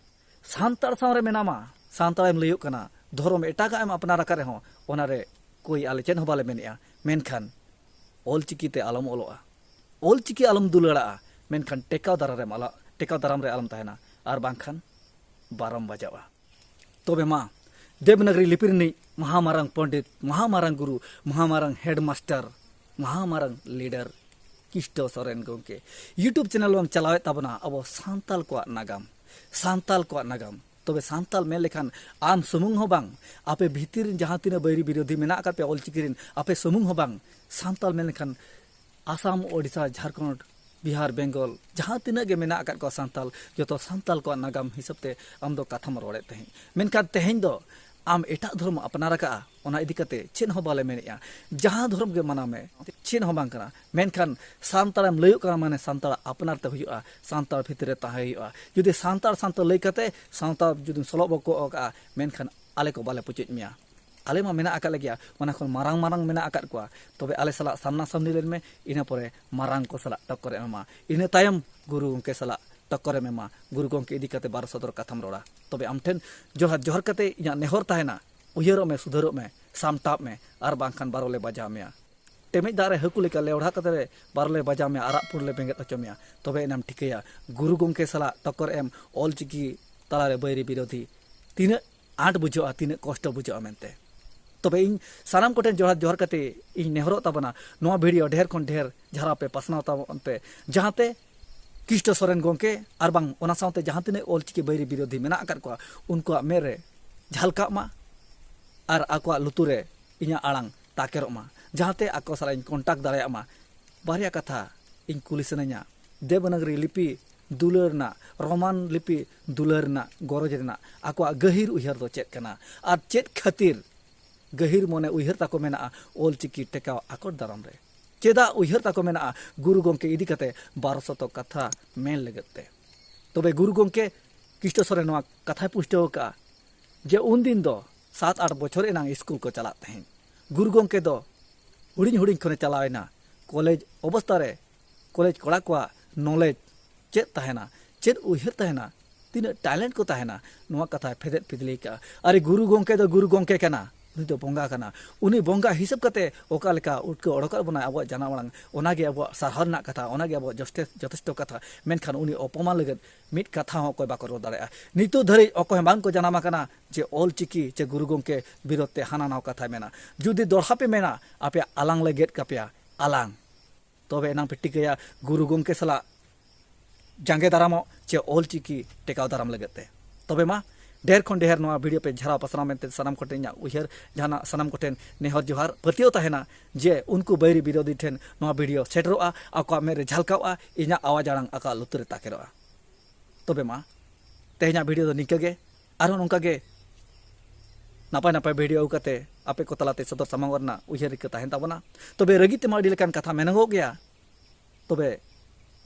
ᱥᱟᱱᱛᱟᱲ ᱥᱟᱶ ᱨᱮ ᱢᱮᱱᱟᱢᱟ, ᱥᱟᱱᱛᱟᱲᱮᱢ ᱞᱟᱹᱭᱚᱜ ᱠᱟᱱᱟ, ᱫᱷᱚᱨᱚᱢ ᱮᱴᱟᱜᱟᱜ ᱮᱢ ᱟᱯᱱᱟᱨ ᱟᱠᱟᱫ ᱨᱮᱦᱚᱸ, ᱚᱱᱟᱨᱮ ᱠᱳᱭ ᱟᱞᱮ ᱪᱮᱫ ᱦᱚᱸ ᱵᱟᱞᱮ ᱢᱮᱱᱮᱜᱼᱟ, ᱢᱮᱱᱠᱷᱟᱱ ᱚᱞᱪᱤᱠᱤ ᱛᱮ ᱟᱞᱚᱢ ᱚᱞᱚᱜᱼᱟ, ᱚᱞᱪᱤᱠᱤ ᱟᱞᱚᱢ ᱫᱩᱞᱟᱹᱲᱟᱜᱼᱟ, ᱢᱮᱱᱠᱷᱟᱱ ᱴᱮᱠᱟᱣ ᱫᱟᱨᱟᱢ ᱨᱮᱢ ᱟᱞᱟ-, ᱴᱮᱠᱟᱣ ᱫᱟᱨᱟᱢ ᱨᱮ ᱟᱞᱚᱢ ᱛᱟᱦᱮᱱᱟ, ᱟᱨ ᱵᱟᱝᱠᱷᱟᱱ ᱵᱟᱨᱚᱢ ᱵᱟᱡᱟᱣᱟ᱾ ᱛᱚᱵᱮ ᱢᱟ, ᱫᱮᱵᱽᱱᱟᱜᱽᱨᱤ ᱞᱤᱯᱤ ᱨᱤᱱᱤᱡ ᱢᱟᱦᱟᱢᱟᱨᱟᱝ ᱯᱚᱱᱰᱤᱛ, ᱢᱟᱦᱟᱢᱟᱨᱟᱝ ᱜᱩᱨᱩ, ᱢᱟᱦᱟᱢᱟᱨᱟᱝ ᱦᱮᱰᱢᱟᱥᱴᱟᱨ, ᱢᱟᱦᱟᱢᱟᱨᱟᱝ ᱞᱤᱰᱟᱨ ᱠᱤᱥᱴᱚ ᱥᱚᱨᱮᱱ ᱜᱚᱢᱠᱮ YouTube ᱪᱮᱱᱮᱞ ᱵᱚᱱ ᱪᱟᱞᱟᱣᱮᱫ ᱛᱟᱵᱚᱱᱟ, ᱟᱵᱚ ᱥᱟᱱᱛᱟᱞ ᱠᱚᱣᱟᱜ ᱱᱟᱜᱟᱢ, ᱥᱟᱱᱛᱟᱞ ᱠᱚᱣᱟᱜ ᱱᱟᱜᱟᱢ᱾ ᱛᱚᱵᱮ ᱥᱟᱱᱛᱟᱞ ᱢᱮᱱ ᱞᱮᱠᱷᱟᱱ ᱟᱢ ᱥᱩᱢᱩᱝ ᱦᱚᱸ ᱵᱟᱝ, ᱟᱯᱮ ᱵᱷᱤᱛᱤᱨ ᱨᱮᱱ ᱡᱟᱦᱟᱸ ᱛᱤᱱᱟᱹᱜ ᱵᱟᱹᱭᱨᱤ ᱵᱤᱨᱳᱫᱷᱤ ᱢᱮᱱᱟᱜ ᱟᱠᱟᱫ ᱯᱮ ᱚᱞᱪᱤᱠᱤ ᱨᱮᱱ, ᱟᱯᱮ ᱥᱩᱢᱩᱝ ᱦᱚᱸ ᱵᱟᱝ, ᱥᱟᱱᱛᱟᱞ ᱢᱮᱱ ᱞᱮᱠᱷᱟᱱ ᱟᱥᱟᱢ, ᱳᱰᱤᱥᱟ, ᱡᱷᱟᱲᱠᱷᱚᱸᱰ, ᱵᱤᱦᱟᱨ, ᱵᱮᱝᱜᱚᱞ, ᱡᱟᱦᱟᱸ ᱛᱤᱱᱟᱹᱜ ᱜᱮ ᱢᱮᱱᱟᱜ ᱟᱠᱟᱫ ᱠᱚᱣᱟ ᱥᱟᱱᱛᱟᱞ, ᱡᱚᱛᱚ ᱥᱟᱱᱛᱟᱞ ᱠᱚᱣᱟᱜ ᱱᱟᱜᱟᱢ ᱦᱤᱥᱟᱹᱵ ᱛᱮ ᱟᱢ ᱫᱚ ᱠᱟᱛᱷᱟᱢ ᱨᱚᱲᱮᱫ ᱛᱟᱦᱮᱸᱫ᱾ ᱢᱮᱱᱠᱷᱟᱱ ᱛᱮᱦᱮᱧ ᱫᱚ ᱟᱢ ᱮᱴᱟᱜ ᱫᱷᱚᱨᱚᱢ ᱟᱯᱱᱟᱨ ᱟᱠᱟᱫᱼᱟ, ᱚᱱᱟ ᱤᱫᱤ ᱠᱟᱛᱮ ᱪᱮᱫ ᱦᱚᱸ ᱵᱟᱞᱮ ᱢᱮᱱᱮᱫᱼᱟ᱾ ᱡᱟᱦᱟᱸ ᱫᱷᱚᱨᱚᱢ ᱜᱮ ᱢᱟᱱᱟᱣ ᱢᱮ, ᱪᱮᱫ ᱦᱚᱸ ᱵᱟᱝ ᱠᱟᱱᱟ᱾ ᱢᱮᱱᱠᱷᱟᱱ ᱥᱟᱱᱛᱟᱲᱮᱢ ᱞᱟᱹᱭᱚᱜ ᱠᱟᱱᱟ, ᱢᱟᱱᱮ ᱥᱟᱱᱛᱟᱲ ᱟᱯᱱᱟᱨ ᱛᱮ ᱦᱩᱭᱩᱜᱼᱟ, ᱥᱟᱱᱛᱟᱲ ᱵᱷᱤᱛᱨᱤ ᱨᱮ ᱛᱟᱦᱮᱸ ᱦᱩᱭᱩᱜᱼᱟ᱾ ᱡᱩᱫᱤ ᱥᱟᱱᱛᱟᱲ ᱥᱟᱱᱛᱟᱲ ᱞᱟᱹᱭ ᱠᱟᱛᱮ ᱥᱟᱱᱛᱟᱲ ᱡᱩᱫᱤᱢ ᱥᱚᱞᱚᱜ ᱵᱚᱠᱚᱜ ᱠᱟᱜᱼᱟ, ᱢᱮᱱᱠᱷᱟᱱ ᱟᱞᱮ ᱠᱚ ᱵᱟᱞᱮ ᱯᱩᱪᱩᱡ ᱢᱮᱭᱟ᱾ ᱟᱞᱮ ᱢᱟ ᱢᱮᱱᱟᱜ ᱟᱠᱟᱫ ᱞᱮᱜᱮᱭᱟ, ᱚᱱᱟ ᱠᱷᱚᱱ ᱢᱟᱨᱟᱝ ᱢᱟᱨᱟᱝ ᱢᱮᱱᱟᱜ ᱟᱠᱟᱫ ᱠᱚᱣᱟ᱾ ᱛᱚᱵᱮ ᱟᱞᱮ ᱥᱟᱞᱟᱜ ᱥᱟᱢᱱᱟ ᱥᱟᱢᱱᱤ ᱞᱮᱱ ᱢᱮ, ᱤᱱᱟᱹ ᱯᱚᱨᱮ ᱢᱟᱨᱟᱝ ᱠᱚ ᱥᱟᱞᱟᱜ ᱴᱚᱠᱠᱚᱨᱮᱢ ᱮᱢᱟ᱾ ᱤᱱᱟᱹ ᱛᱟᱭᱚᱢ ᱜᱩᱨᱩ ᱜᱚᱢᱠᱮ ᱥᱟᱞᱟᱜ ᱴᱚᱠᱠᱚᱨᱮᱢ ᱮᱢᱟ, ᱜᱩᱨᱩ ᱜᱚᱢᱠᱮ ᱤᱫᱤ ᱠᱟᱛᱮ ᱵᱟᱨᱚ ᱥᱚᱫᱚᱨ ᱠᱟᱛᱷᱟᱢ ᱨᱚᱲᱟ᱾ ᱛᱚᱵᱮ ᱟᱢ ᱴᱷᱮᱱ ᱡᱚᱦᱟᱨ ᱡᱚᱦᱟᱨ ᱠᱟᱛᱮ ᱤᱧᱟᱹᱜ ᱱᱮᱦᱚᱨ ᱛᱟᱦᱮᱱᱟ, ᱩᱭᱦᱟᱹᱨᱚᱜ ᱢᱮ, ᱥᱩᱫᱷᱟᱹᱨᱚᱜ ᱢᱮ, ᱥᱟᱢᱴᱟᱣ ᱢᱮ, ᱟᱨ ᱵᱟᱝᱠᱷᱟᱱ ᱵᱟᱨᱚ ᱞᱮ ᱵᱟᱡᱟᱣ ᱢᱮᱭᱟ᱾ ᱴᱮᱢᱮᱡ ᱫᱟᱜ ᱨᱮ ᱦᱟᱹᱠᱩ ᱞᱮᱠᱟ ᱞᱮᱣᱲᱟ ᱠᱟᱛᱮ ᱞᱮ ᱵᱟᱨᱚ ᱞᱮ ᱵᱟᱡᱟᱣ ᱢᱮᱭᱟ, ᱟᱨᱟᱜ ᱯᱩᱸᱰ ᱞᱮ ᱵᱮᱸᱜᱮᱫ ᱦᱚᱪᱚ ᱢᱮᱭᱟ᱾ ᱛᱚᱵᱮ ᱮᱱᱟᱢ ᱴᱷᱤᱠᱟᱹᱭᱟ, ᱜᱩᱨᱩ ᱜᱚᱢᱠᱮ ᱥᱟᱞᱟᱜ ᱴᱚᱠᱠᱚᱨ ᱮᱢ ᱚᱞ ᱪᱤᱠᱤ ᱛᱟᱞᱟᱨᱮ ᱵᱟᱹᱭᱨᱤ ᱵᱤᱨᱳᱫᱷᱤ ᱛᱤᱱᱟᱹᱜ ᱟᱸᱴ ᱵᱩᱡᱷᱟᱹᱜᱼᱟ, ᱛᱤᱱᱟᱹᱜ ᱠᱚᱥᱴᱚ ᱵᱩᱡᱷᱟᱹᱜᱼᱟ ᱢᱮᱱᱛᱮ᱾ ᱛᱚᱵᱮ ᱤᱧ ᱥᱟᱱᱟᱢ ᱠᱚᱴᱷᱮᱱ ᱡᱚᱦᱟᱨ ᱡᱚᱦᱟᱨ ᱠᱟᱛᱮ ᱤᱧ ᱱᱮᱦᱚᱨᱚᱜ ᱛᱟᱵᱚᱱᱟ, ᱱᱚᱣᱟ ᱵᱷᱤᱰᱤᱭᱳ ᱰᱷᱮᱨ ᱠᱷᱚᱱ ᱰᱷᱮᱨ ᱡᱷᱟᱨᱟᱣ ᱯᱮ, ᱯᱟᱥᱱᱟᱣ ᱛᱟᱵᱚᱱ ᱯᱮ, ᱡᱟᱦᱟᱸᱛᱮ ᱠᱨᱤᱥᱴᱚ ᱥᱚᱨᱮᱱ ᱜᱚᱢᱠᱮ ᱟᱨ ᱵᱟᱝ ᱚᱱᱟ ᱥᱟᱶᱛᱮ ᱡᱟᱦᱟᱸ ᱛᱤᱱᱟᱹᱜ ᱚᱞᱪᱤᱠᱤ ᱵᱟᱹᱭᱨᱤ ᱵᱤᱨᱳᱫᱷᱤ ᱢᱮᱱᱟᱜ ᱟᱠᱟᱫ ᱠᱚᱣᱟ, ᱩᱱᱠᱩᱣᱟᱜ ᱢᱮᱫ ᱨᱮ ᱡᱷᱟᱞᱠᱟᱜ ᱢᱟ ᱟᱨ ᱟᱠᱚᱣᱟᱜ ᱞᱩᱛᱩᱨ ᱨᱮ ᱤᱧᱟᱹᱜ ᱟᱲᱟᱝ ᱛᱟᱠᱮᱨᱚᱜ ᱢᱟ, ᱡᱟᱦᱟᱸᱛᱮ ᱟᱠᱚ ᱥᱟᱞᱟᱜ ᱤᱧ ᱠᱚᱱᱴᱟᱠᱴ ᱫᱟᱲᱮᱭᱟᱜ ᱢᱟ᱾ ᱵᱟᱨᱭᱟ ᱠᱟᱛᱷᱟ ᱤᱧ ᱠᱩᱞᱤ ᱥᱟᱱᱟᱧᱟ, ᱫᱮᱵᱽᱱᱟᱜᱽᱨᱤ ᱞᱤᱯᱤ ᱫᱩᱞᱟᱹᱲ ᱨᱮᱱᱟᱜ, ᱨᱳᱢᱟᱱ ᱞᱤᱯᱤ ᱫᱩᱞᱟᱹᱲ ᱨᱮᱱᱟᱜ ᱜᱚᱨᱚᱡᱽ ᱨᱮᱱᱟᱜ ᱟᱠᱚᱣᱟᱜ ᱜᱟᱹᱦᱤᱨ ᱩᱭᱦᱟᱹᱨ ᱫᱚ ᱪᱮᱫ ᱠᱟᱱᱟ? ᱟᱨ ᱪᱮᱫ ᱠᱷᱟᱹᱛᱤᱨ ᱜᱟᱹᱦᱤᱨ ᱢᱚᱱᱮ ᱩᱭᱦᱟᱹᱨ ᱛᱟᱠᱚ ᱢᱮᱱᱟᱜᱼᱟ ᱚᱞᱪᱤᱠᱤ ᱴᱮᱠᱟᱣ ᱟᱠᱚᱴ ᱫᱟᱨᱟᱢ ᱨᱮ? ᱪᱮᱫᱟᱜ ᱩᱭᱦᱟᱹᱨ ᱛᱟᱠᱚ ᱢᱮᱱᱟᱜᱼᱟ ᱜᱩᱨᱩ ᱜᱚᱢᱠᱮ ᱤᱫᱤ ᱠᱟᱛᱮ ᱵᱟᱨᱚ ᱥᱚᱛᱚ ᱠᱟᱛᱷᱟ ᱢᱮᱱ ᱞᱟᱹᱜᱤᱫ ᱛᱮ? ᱛᱚᱵᱮ ᱜᱩᱨᱩ ᱜᱚᱢᱠᱮ ᱠᱨᱤᱥᱴᱚ ᱥᱚᱨᱮᱱ ᱱᱚᱣᱟ ᱠᱟᱛᱷᱟᱭ ᱯᱩᱥᱴᱟᱹᱣ ᱟᱠᱟᱫᱼᱟ ᱡᱮ ᱩᱱᱫᱤᱱ ᱫᱚ ᱥᱟᱛ ᱟᱴ ᱵᱚᱪᱷᱚᱨ ᱮᱱᱟᱝ ᱥᱠᱩᱞ ᱠᱚ ᱪᱟᱞᱟᱜ ᱛᱟᱦᱮᱸᱫ᱾ ᱜᱩᱨᱩ ᱜᱚᱢᱠᱮ ᱫᱚ ᱦᱩᱰᱤᱧ ᱦᱩᱰᱤᱧ ᱠᱷᱚᱱᱮ ᱪᱟᱞᱟᱣ ᱮᱱᱟ᱾ ᱠᱚᱞᱮᱡᱽ ᱚᱵᱚᱥᱛᱟ ᱨᱮ ᱠᱚᱞᱮᱡᱽ ᱠᱚᱲᱟ ᱠᱚᱣᱟᱜ ᱱᱚᱞᱮᱡᱽ ᱪᱮᱫ ᱛᱟᱦᱮᱱᱟ, ᱪᱮᱫ ᱩᱭᱦᱟᱹᱨ ᱛᱟᱦᱮᱱᱟ, ᱛᱤᱱᱟᱹᱜ ᱴᱮᱞᱮᱱᱴ ᱠᱚ ᱛᱟᱦᱮᱱᱟ, ᱱᱚᱣᱟ ᱠᱟᱛᱷᱟᱭ ᱯᱷᱮᱫᱮᱫ ᱯᱤᱫᱽᱞᱤ ᱠᱟᱜᱼᱟ᱾ ᱟᱨᱮ, ᱜᱩᱨᱩ ᱜᱚᱢᱠᱮ ᱫᱚ ᱜᱩᱨᱩ ᱜᱚᱢᱠᱮ ᱠᱟᱱᱟ, ᱩᱱᱤ ᱫᱚ ᱵᱚᱸᱜᱟ ᱠᱟᱱᱟ᱾ ᱩᱱᱤ ᱵᱚᱸᱜᱟ ᱦᱤᱥᱟᱹᱵ ᱠᱟᱛᱮ ᱚᱠᱟ ᱞᱮᱠᱟ ᱩᱴᱠᱟᱹ ᱚᱰᱚᱠᱟᱜ ᱵᱚᱱᱟᱭ ᱟᱵᱚᱣᱟᱜ ᱡᱟᱱᱟᱢ ᱟᱲᱟᱝ, ᱚᱱᱟᱜᱮ ᱟᱵᱚᱣᱟᱜ ᱥᱟᱨᱦᱟᱣ ᱨᱮᱱᱟᱜ ᱠᱟᱛᱷᱟ, ᱚᱱᱟᱜᱮ ᱟᱵᱚᱣᱟᱜ ᱡᱚᱥᱴᱮ-, ᱡᱚᱛᱷᱮᱥᱴᱚ ᱠᱟᱛᱷᱟ᱾ ᱢᱮᱱᱠᱷᱟᱱ ᱩᱱᱤ ᱚᱯᱚᱢᱟᱱ ᱞᱟᱹᱜᱤᱫ ᱢᱤᱫ ᱠᱟᱛᱷᱟ ᱦᱚᱸ ᱚᱠᱚᱭ ᱵᱟᱠᱚ ᱨᱚᱲ ᱫᱟᱲᱮᱭᱟᱜᱼᱟ᱾ ᱱᱤᱛᱚᱜ ᱫᱷᱟᱹᱨᱤᱡ ᱚᱠᱚᱭ ᱦᱚᱸ ᱵᱟᱝ ᱠᱚ ᱡᱟᱱᱟᱢ ᱟᱠᱟᱱᱟ ᱡᱮ ᱚᱞ ᱪᱤᱠᱤ ᱪᱮ ᱜᱩᱨᱩ ᱜᱚᱢᱠᱮ ᱵᱤᱨᱳᱫᱷ ᱛᱮ ᱦᱟᱱᱟ ᱱᱟᱣᱟ ᱠᱟᱛᱷᱟᱭ ᱢᱮᱱᱟ᱾ ᱡᱩᱫᱤ ᱫᱚᱲᱦᱟ ᱯᱮ ᱢᱮᱱᱟ, ᱟᱯᱮᱭᱟᱜ ᱟᱞᱟᱝ ᱞᱮ ᱜᱮᱫ ᱠᱟᱯᱮᱭᱟ, ᱟᱞᱟᱝ᱾ ᱛᱚᱵᱮ ᱮᱱᱟᱝ ᱯᱮ ᱴᱷᱤᱠᱟᱹᱭᱟ ᱜᱩᱨᱩ ᱜᱚᱢᱠᱮ ᱥᱟᱞᱟᱜ ᱡᱟᱸᱜᱮ ᱫᱟᱨᱟᱢᱚᱜ ᱪᱮ ᱚᱞ ᱪᱤᱠᱤ ᱴᱮᱠᱟᱣ ᱫᱟᱨᱟᱢ ᱞᱟᱹᱜᱤᱫ ᱛᱮ᱾ ᱛᱚᱵᱮ ᱢᱟ, ᱰᱷᱮᱨ ᱠᱷᱚᱱ ᱰᱷᱮᱨ ᱱᱚᱣᱟ ᱵᱷᱤᱰᱤᱭᱳ ᱯᱮ ᱡᱷᱟᱨᱟᱣ ᱯᱟᱥᱱᱟᱣ ᱢᱮᱱᱛᱮ ᱥᱟᱱᱟᱢ ᱠᱚᱴᱷᱮᱱ ᱤᱧᱟᱹᱜ ᱩᱭᱦᱟᱹᱨ, ᱡᱟᱦᱟᱱᱟᱜ ᱥᱟᱱᱟᱢ ᱠᱚᱴᱷᱮᱱ ᱱᱮᱦᱚᱨ ᱡᱚᱦᱟᱨ, ᱯᱟᱹᱛᱭᱟᱹᱣ ᱛᱟᱦᱮᱱᱟ ᱡᱮ ᱩᱱᱠᱩ ᱵᱟᱹᱭᱨᱤ ᱵᱤᱨᱳᱫᱷᱤ ᱴᱷᱮᱱ ᱱᱚᱣᱟ ᱵᱷᱤᱰᱤᱭᱳ ᱥᱮᱴᱮᱨᱚᱜᱼᱟ, ᱟᱠᱚᱣᱟᱜ ᱢᱮᱫ ᱨᱮ ᱡᱷᱟᱞᱠᱟᱣᱜᱼᱟ, ᱤᱧᱟᱹᱜ ᱟᱣᱟᱡᱽ ᱟᱲᱟᱝ ᱟᱠᱚᱣᱟᱜ ᱞᱩᱛᱩᱨ ᱨᱮ ᱛᱟᱠᱮᱨᱚᱜᱼᱟ᱾ ᱛᱚᱵᱮ ᱢᱟ, ᱛᱮᱦᱮᱧᱟᱜ ᱵᱷᱤᱰᱤᱭᱳ ᱫᱚ ᱱᱤᱝᱠᱟᱹ ᱜᱮ᱾ ᱟᱨᱦᱚᱸ ᱱᱚᱝᱠᱟ ᱜᱮ ᱱᱟᱯᱟᱭ ᱱᱟᱯᱟᱭ ᱵᱷᱤᱰᱤᱭᱳ ᱟᱹᱜᱩ ᱠᱟᱛᱮ ᱟᱯᱮ ᱠᱚ ᱛᱟᱞᱟᱛᱮ ᱥᱚᱫᱚᱨ ᱥᱟᱢᱟᱝ ᱨᱮᱱᱟᱜ ᱩᱭᱦᱟᱹᱨ ᱨᱤᱠᱟᱹ ᱛᱟᱦᱮᱱ ᱛᱟᱵᱚᱱᱟ᱾ ᱛᱚᱵᱮ ᱨᱟᱹᱜᱤ ᱛᱮᱢᱟ ᱟᱹᱰᱤ ᱞᱮᱠᱟᱱ ᱠᱟᱛᱷᱟ ᱢᱮᱱᱚᱜᱚᱜ ᱜᱮᱭᱟ, ᱛᱚᱵᱮ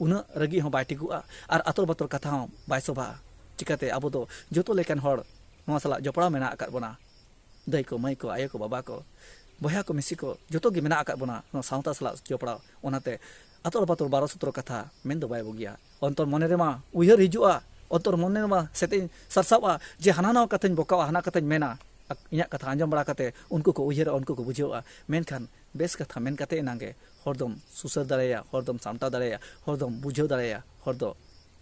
ᱩᱱᱟᱹᱜ ᱨᱟᱹᱜᱤ ᱦᱚᱸ ᱵᱟᱭ ᱴᱷᱤᱠᱚᱜᱼᱟ ᱟᱨ ᱟᱛᱚᱨ ᱵᱟᱛᱚᱨ ᱠᱟᱛᱷᱟ ᱦᱚᱸ ᱵᱟᱭ ᱥᱚᱵᱷᱟᱜᱼᱟ᱾ ᱪᱤᱠᱟᱹᱛᱮ ᱟᱵᱚ ᱫᱚ ᱡᱚᱛᱚ ᱞᱮᱠᱟᱱ ᱦᱚᱲ ᱱᱚᱣᱟ ᱥᱟᱞᱟᱜ ᱡᱚᱯᱲᱟᱣ ᱢᱮᱱᱟᱜ ᱟᱠᱟᱫ ᱵᱚᱱᱟ᱾ ᱫᱟᱹᱭ ᱠᱚ, ᱢᱟᱹᱭ ᱠᱚ, ᱟᱭᱳ ᱠᱚ, ᱵᱟᱵᱟ ᱠᱚ, ᱵᱚᱭᱦᱟ ᱠᱚ, ᱢᱤᱥᱤ ᱠᱚ, ᱡᱚᱛᱚ ᱜᱮ ᱢᱮᱱᱟᱜ ᱟᱠᱟᱫ ᱵᱚᱱᱟ ᱱᱚᱣᱟ ᱥᱟᱶᱛᱟ ᱥᱟᱞᱟᱜ ᱡᱚᱯᱲᱟᱣ᱾ ᱚᱱᱟᱛᱮ ᱟᱛᱚᱨ ᱵᱟᱛᱚᱨ ᱵᱟᱨᱚ ᱥᱚᱛᱨᱚ ᱠᱟᱛᱷᱟ ᱢᱮᱱ ᱫᱚ ᱵᱟᱭ ᱵᱩᱜᱤᱭᱟ᱾ ᱚᱱᱛᱚᱨ ᱢᱚᱱᱮ ᱨᱮᱢᱟ ᱩᱭᱦᱟᱹᱨ ᱦᱤᱡᱩᱜᱼᱟ, ᱚᱱᱛᱚᱨ ᱢᱚᱱᱮ ᱨᱮᱢᱟ ᱥᱮᱛᱮᱧ ᱥᱟᱨᱥᱟᱣᱼᱟ ᱡᱮ ᱦᱟᱱᱟ ᱱᱟᱣᱟ ᱠᱟᱛᱷᱟᱧ ᱵᱚᱠᱟᱣᱟ, ᱦᱟᱱᱟ ᱠᱟᱛᱷᱟᱧ ᱢᱮᱱᱟ᱾ ᱤᱧᱟᱹᱜ ᱠᱟᱛᱷᱟ ᱟᱸᱡᱚᱢ ᱵᱟᱲᱟ ᱠᱟᱛᱮ ᱩᱱᱠᱩ ᱠᱚ ᱩᱭᱦᱟᱹᱨᱟ, ᱩᱱᱠᱩ ᱠᱚ ᱵᱩᱡᱷᱟᱹᱣᱟ᱾ ᱢᱮᱱᱠᱷᱟᱱ ᱵᱮᱥ ᱠᱟᱛᱷᱟ ᱢᱮᱱ ᱠᱟᱛᱮ ᱮᱱᱟᱝ ᱜᱮ ᱦᱚᱲ ᱫᱚᱢ ᱥᱩᱥᱟᱹᱨ ᱫᱟᱲᱮᱭᱟᱭᱟ, ᱦᱚᱲ ᱫᱚᱢ ᱥᱟᱢᱴᱟᱣ ᱫᱟᱲᱮᱭᱟᱭᱟ, ᱦᱚᱲ ᱫᱚᱢ ᱵᱩᱡᱷᱟᱹᱣ ᱫᱟᱲᱮᱭᱟᱭᱟ, ᱦᱚᱲ ᱫᱚ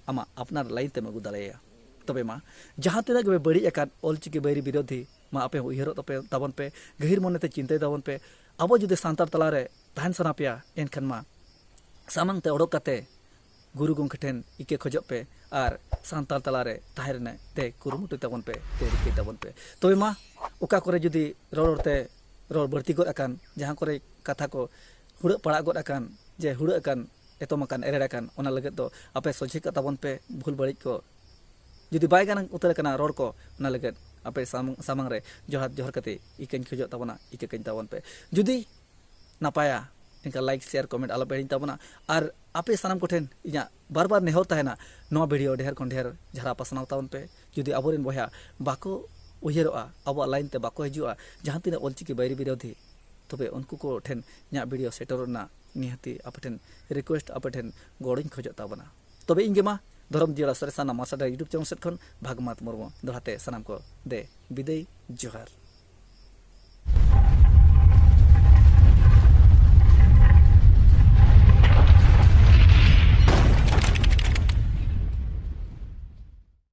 ᱟᱢᱟᱜ ᱟᱯᱱᱟᱨ ᱞᱟᱭᱤᱱ ᱛᱮᱢ ᱟᱹᱜᱩ ᱫᱟᱲᱮᱭᱟᱭᱟ᱾ ᱛᱚᱵᱮ ᱢᱟ, ᱡᱟᱦᱟᱸ ᱛᱤᱱᱟᱹᱜ ᱜᱮ ᱵᱟᱹᱲᱤᱡ ᱟᱠᱟᱫ ᱚᱞᱪᱤᱠᱤ ᱵᱟᱹᱭᱨᱤ ᱵᱤᱨᱳᱫᱷᱤ, ᱢᱟ ᱟᱯᱮ ᱦᱚᱸ ᱩᱭᱦᱟᱹᱨᱚᱜ ᱛᱟᱯᱮ, ᱛᱟᱵᱚᱱ ᱯᱮ, ᱜᱟᱹᱦᱤᱨ ᱢᱚᱱᱮᱛᱮ ᱪᱤᱱᱛᱟᱹᱭ ᱛᱟᱵᱚᱱ ᱯᱮ᱾ ᱟᱵᱚ ᱡᱩᱫᱤ ᱥᱟᱱᱛᱟᱲ ᱛᱟᱞᱟᱨᱮ ᱛᱟᱦᱮᱱ ᱥᱟᱱᱟ ᱯᱮᱭᱟ, ᱮᱱᱠᱷᱟᱱ ᱢᱟ ᱥᱟᱢᱟᱝ ᱛᱮ ᱚᱰᱚᱠ ᱠᱟᱛᱮ ᱜᱩᱨᱩ ᱜᱚᱢᱠᱮ ᱴᱷᱮᱱ ᱤᱠᱟᱹ ᱠᱷᱚᱡᱚᱜ ᱯᱮ ᱟᱨ ᱥᱟᱱᱛᱟᱲ ᱛᱟᱞᱟᱨᱮ ᱛᱟᱦᱮᱸ ᱨᱮᱱᱟᱜ ᱛᱮ ᱠᱩᱨᱩᱢᱩᱴᱩᱭ ᱛᱟᱵᱚᱱ ᱯᱮ, ᱛᱮ ᱨᱤᱠᱟᱹᱭ ᱛᱟᱵᱚᱱ ᱯᱮ᱾ ᱛᱚᱵᱮ ᱢᱟ, ᱚᱠᱟ ᱠᱚᱨᱮ ᱡᱩᱫᱤ ᱨᱚᱲ ᱨᱚᱲᱛᱮ ᱨᱚᱲ ᱵᱟᱹᱲᱛᱤ ᱜᱚᱫ ᱟᱠᱟᱱ, ᱡᱟᱦᱟᱸ ᱠᱚᱨᱮ ᱠᱟᱛᱷᱟ ᱠᱚ ᱦᱩᱲᱟᱹᱜ ᱯᱟᱲᱟᱜ ᱜᱚᱫ ᱟᱠᱟᱱ, ᱡᱮ ᱦᱩᱲᱟᱹᱜ ᱟᱠᱟᱱ, ᱮᱛᱚᱢ ᱟᱠᱟᱱ, ᱮᱨᱮᱲ ᱟᱠᱟᱱ, ᱚᱱᱟ ᱞᱟᱹᱜᱤᱫ ᱫᱚ ᱟᱯᱮ ᱥᱚᱡᱷᱮ ᱠᱟᱜ ᱛᱟᱵᱚᱱ ᱯᱮ ᱵᱷᱩᱞ ᱵᱟᱹᱲᱤᱡ ᱠᱚ᱾ ᱡᱩᱫᱤ ᱵᱟᱭ ᱜᱟᱱ ᱩᱛᱟᱹᱨ ᱟᱠᱟᱱᱟ ᱨᱚᱲ ᱠᱚ, ᱚᱱᱟ ᱞᱟᱹᱜᱤᱫ ᱟᱯᱮ ᱥᱟᱢᱟᱝ, ᱥᱟᱢᱟᱝ ᱨᱮ ᱡᱚᱦᱟᱨ ᱡᱚᱦᱟᱨ ᱠᱟᱛᱮ ᱤᱠᱟᱹᱧ ᱠᱷᱚᱡᱚᱜ ᱛᱟᱵᱚᱱᱟ, ᱤᱠᱟᱹ ᱠᱟᱹᱧ ᱛᱟᱵᱚᱱ ᱯᱮ᱾ ᱡᱩᱫᱤ ᱱᱟᱯᱟᱭᱟ, ᱮᱱᱠᱷᱟᱱ ᱞᱟᱭᱤᱠ, ᱥᱮᱭᱟᱨ, ᱠᱚᱢᱮᱱᱴ ᱟᱞᱚᱯᱮ ᱦᱤᱲᱤᱧ ᱛᱟᱵᱚᱱᱟ᱾ ᱟᱨ ᱟᱯᱮ ᱥᱟᱱᱟᱢ ᱠᱚᱴᱷᱮᱱ ᱤᱧᱟᱹᱜ ᱵᱟᱨ ᱵᱟᱨ ᱱᱮᱦᱚᱨ ᱛᱟᱦᱮᱱᱟ, ᱱᱚᱣᱟ ᱵᱷᱤᱰᱤᱭᱳ ᱰᱷᱮᱨ ᱠᱷᱚᱱ ᱰᱷᱮᱨ ᱡᱷᱟᱨᱟ ᱯᱟᱥᱱᱟᱣ ᱛᱟᱵᱚᱱ ᱯᱮ᱾ ᱡᱩᱫᱤ ᱟᱵᱚᱨᱮᱱ ᱵᱚᱭᱦᱟ ᱵᱟᱠᱚ ᱩᱭᱦᱟᱹᱨᱚᱜᱼᱟ, ᱟᱵᱚᱣᱟᱜ ᱞᱟᱭᱤᱱ ᱛᱮ ᱵᱟᱠᱚ ᱦᱤᱡᱩᱜᱼᱟ, ᱡᱟᱦᱟᱸ ᱛᱤᱱᱟᱹᱜ ᱚᱞᱪᱤᱠᱤ ᱵᱟᱹᱭᱨᱤ ᱵᱤᱨᱳᱫᱷᱤ, ᱛᱚᱵᱮ ᱩᱱᱠᱩ ᱠᱚ ᱴᱷᱮᱱ ᱤᱧᱟᱹᱜ ᱵᱷᱤᱰᱤᱭᱳ ᱥᱮᱴᱮᱨᱚᱜ ᱨᱮᱱᱟᱜ ᱱᱤᱦᱟᱹᱛᱤ ᱟᱯᱮ ᱴᱷᱮᱱ ᱨᱤᱠᱩᱭᱮᱥᱴ, ᱟᱯᱮ ᱴᱷᱮᱱ ᱜᱚᱲᱚᱧ ᱠᱷᱚᱡᱚᱜ ᱛᱟᱵᱚᱱᱟ᱾ ᱛᱚᱵᱮ ᱤᱧ ᱜᱮ ᱢᱟ, ᱫᱷᱚᱨᱚᱢ ᱡᱤᱭᱟᱹᱲᱟ ᱥᱚᱨᱮᱥᱟᱱ ᱢᱟᱥᱴᱟᱨ YouTube ᱪᱮᱱᱮᱞ ᱥᱮᱫ ᱠᱷᱚᱱ ᱵᱷᱟᱜᱽᱢᱟᱛ ᱢᱩᱨᱢᱩ, ᱫᱚᱦᱲᱟ ᱛᱮ ᱥᱟᱱᱟᱢ ᱠᱚ ᱫᱮ ᱵᱤᱫᱟᱹᱭ, ᱡᱚᱦᱟᱨ᱾